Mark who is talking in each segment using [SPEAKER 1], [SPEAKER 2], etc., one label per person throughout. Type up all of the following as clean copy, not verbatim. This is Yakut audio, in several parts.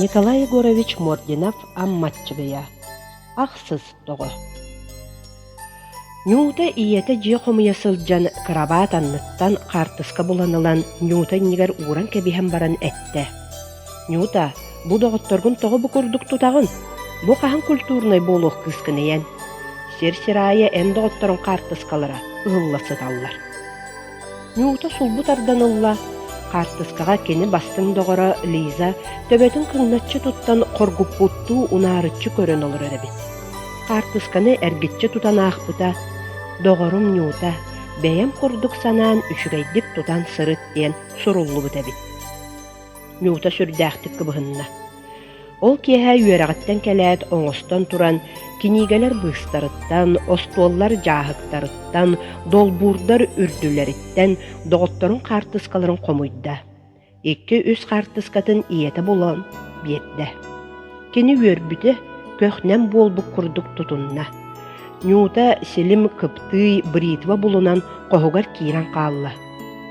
[SPEAKER 1] Николай Егорович Мординов Аммаччыгыйа Ахсыс тоҕо Ньуута ийэтэ дьиэ хомуйа сылдьан кырабаат анныттан хаартыска булан ылан Ньуута иннигэр ууран кэбиһэн баран эттэ: «Ньуута, бу доҕотторгун тоҕо бу курдук тутаҕын? Бу хаһан культурнай буолуох кыыскын ийэн? Сир-сир аайы эн доҕотторуҥ хаартыскалара ыһылла сыталлар». Ньуута сулбу тардан ылла, хаартыскаҕа кини бастыҥ доҕоро Лиза төбөтүн кыҥначчы туттан хоргуппуттуу унаарыччы көрөн олорор эбит. Хаартысканы эргиччи тутан аахпыта, «Доҕорум Ньуута, бэйэм курдук санаан үчүгэйдик тутан сырыт» диэн суруллубут эбит. Ньуута сүрдээхтик кыбыһынна. Ол киэһэ үөрэҕиттэн кэлээт оҥостон туран, кинигэлэр быыстарыттан, остуоллар дьааһыктарыттан, долбуурдар үрдүлэриттэн доҕотторун хаартыскаларын хомуйда. Икки-үс хаартыскатын ийэтэ булан биэрдэ. Кини үөрбүтэ, көх-нэм буолбут курдук тутунна. Ньуута силим кыптыый бритва булунан хоһугар киирэн хаалла.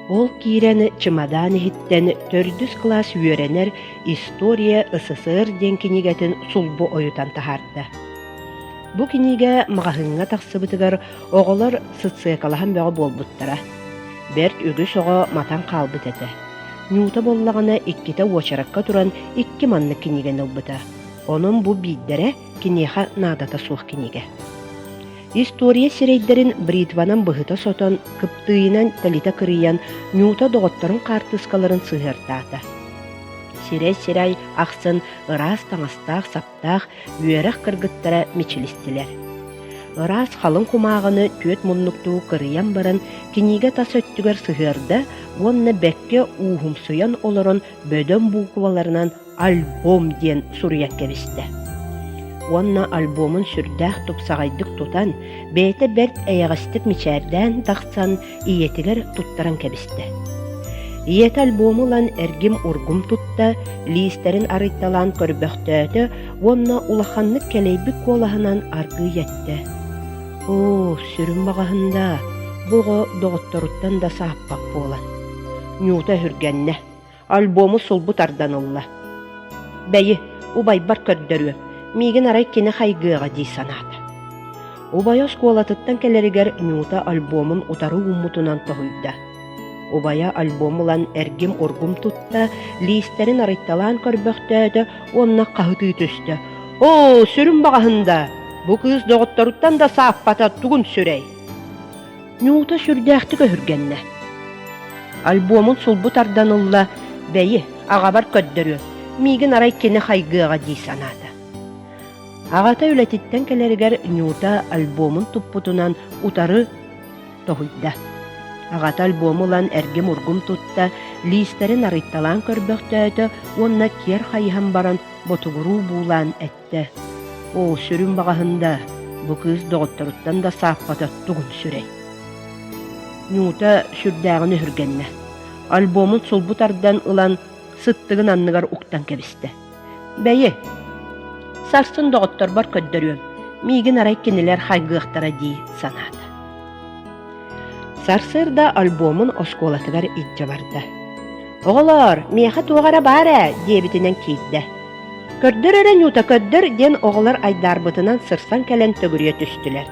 [SPEAKER 1] Ол киирэн чымадаан иһиттэн төрдүс кылаас үөрэнэр «История СССР» диэн кинигэтин сулбу ойутан таһаарда. Бу кинигэ маҕаһыыҥҥа тахсыбытыгар оҕолор сыцыакалаһан бөҕө буолбуттара. Бэрт үгүс оҕо матан хаалбыт этэ. Ньуута буоллаҕына иккитэ уочаракка туран икки маннык кинигэни ылбыта. Онон бу биирдэрэ киниэхэ наадата суох кинигэ. История сирэйдэрин бритванан быһыта сотон, кыптыыйынан тэлитэ кырыйан, Ньуута доҕотторун хаартыскаларын сыһыартаата. Сирэй-сирэй ахсын ыраас таҥастаах-саптаах үөрэх кыргыттара мичилистилэр. Ыраас халыҥ кумааҕыны түөрт муннуктуу кырыйан баран кинигэ тас өттүгэр сыһыарда уонна бэккэ ууһумсуйан олорон бөдөҥ буукубаларынан альбом диэн суруйан кэбистэ. Уонна альбомун сүрдээх тупсаҕайдык тутан, бэйэтэ бэрт эйэҕэстик мичээрдээн тахсан ийэтигэр туттаран кэбистэ. Ийэтэ альбому ылан эргим-ургум тутта, лиистэрин арыйталаан көрбөхтөөтө уонна улаханнык кэлэйбит куолаһынан аргыый эттэ: «Оо, сүрүн баҕаһын да, бу оҕо доҕотторуттан да сааппат буолан». Ньуута өһүргэннэ. Альбому сулбу тардан ылла. Бэйи, убайбар көрдөрүөм, миигин арай кини хайгыаҕа дии санаата. Убайа оскуолатыттан кэлэригэр Ньуута альбомун утары ууммутунан тоһуйда. Убайа альбом ылан эргим-ургум тутта, лиистэрин арыйталаан көрбөхтөөтө уонна хаһытыы түстэ. «Оо, сүрүн баҕаһын да! Бу кыыс доҕотторуттан да сааппата тугун сүрэй!» Ньуута сүрдээхтик өһүргэннэ. Альбомун сулбу тардан ылла, бэйи, аҕабар көрдөрүөм, миигин арай кини хайгыаҕа дии санаата. Аҕата үлэтиттэн кэлэригэр Ньуута альбомун туппутунан утары тоһуйда. Аҕата альбому ылан эргим-ургум тутта, лиистэрин арыйталаан көрбөхтөөтө уонна киэр хайыһан баран ботугуруу буулаан эттэ. Оо, сүрүн баҕаһын да, бу кыыс доҕотторуттан да сааппата тугун сүрэй. Ньуута сүрдээҕин өһүргэннэ. Альбомун сулбу тардан ылан сыттыгын анныгар уктан кэбистэ. Бэйи, сарсын доҕотторбор көрдөрүөм, миигин арай кинилэр хайгыахтара дии санаата. Сарсыарда альбомун оскуолатыгар илдьэ барда. «Оҕолоор, миэхэ туох эрэ баар ээ» диэбитинэн киирдэ. «Көрдөр эрэ, Ньуута, көрдөр!» диэн оҕолор айдаарбытынан сырсан кэлэн төгүрүйэ түстүлэр.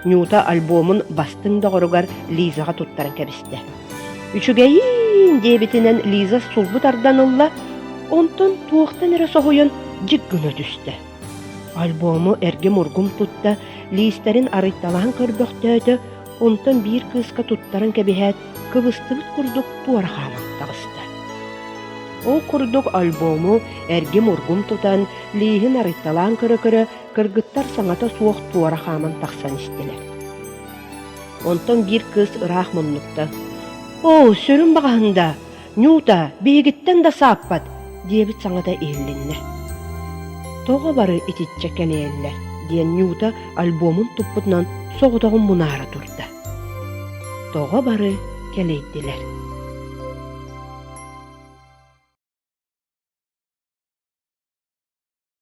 [SPEAKER 1] Ньуута альбомун бастыҥ доҕоругар Лизаҕа туттаран кэбистэ. «Үчүгэйиин!» диэбитинэн Лиза сулбу тардан ылла, онтон туохтан эрэ соһуйан дьик гына түстэ. Альбому эргим-ургум тутта, лиистэрин арыйталаан көрбөхтөөтө, онтон биир кыыска туттаран кэбиһээт, кыбыстыбыт курдук туора хааман таҕыста. Ол курдук альбому эргим-ургум тутан, лииһин арыйталаан көрө-көрө, кыргыттар саҥата суох туора хааман тахсан истилэр. Онтон биир кыыс ыраах муннукта: «Оо, сүрүн баҕаһын да, Ньуута, биһигиттэн да сааппат!» диэбит саҥата иһиллиннэ. Тоҕо бары итиччэ кэлэйэллэр диэн Ньуута альбомун туппутунан соҕотоҕун мунаара турда. Тоҕо бары кэлэйдилэр.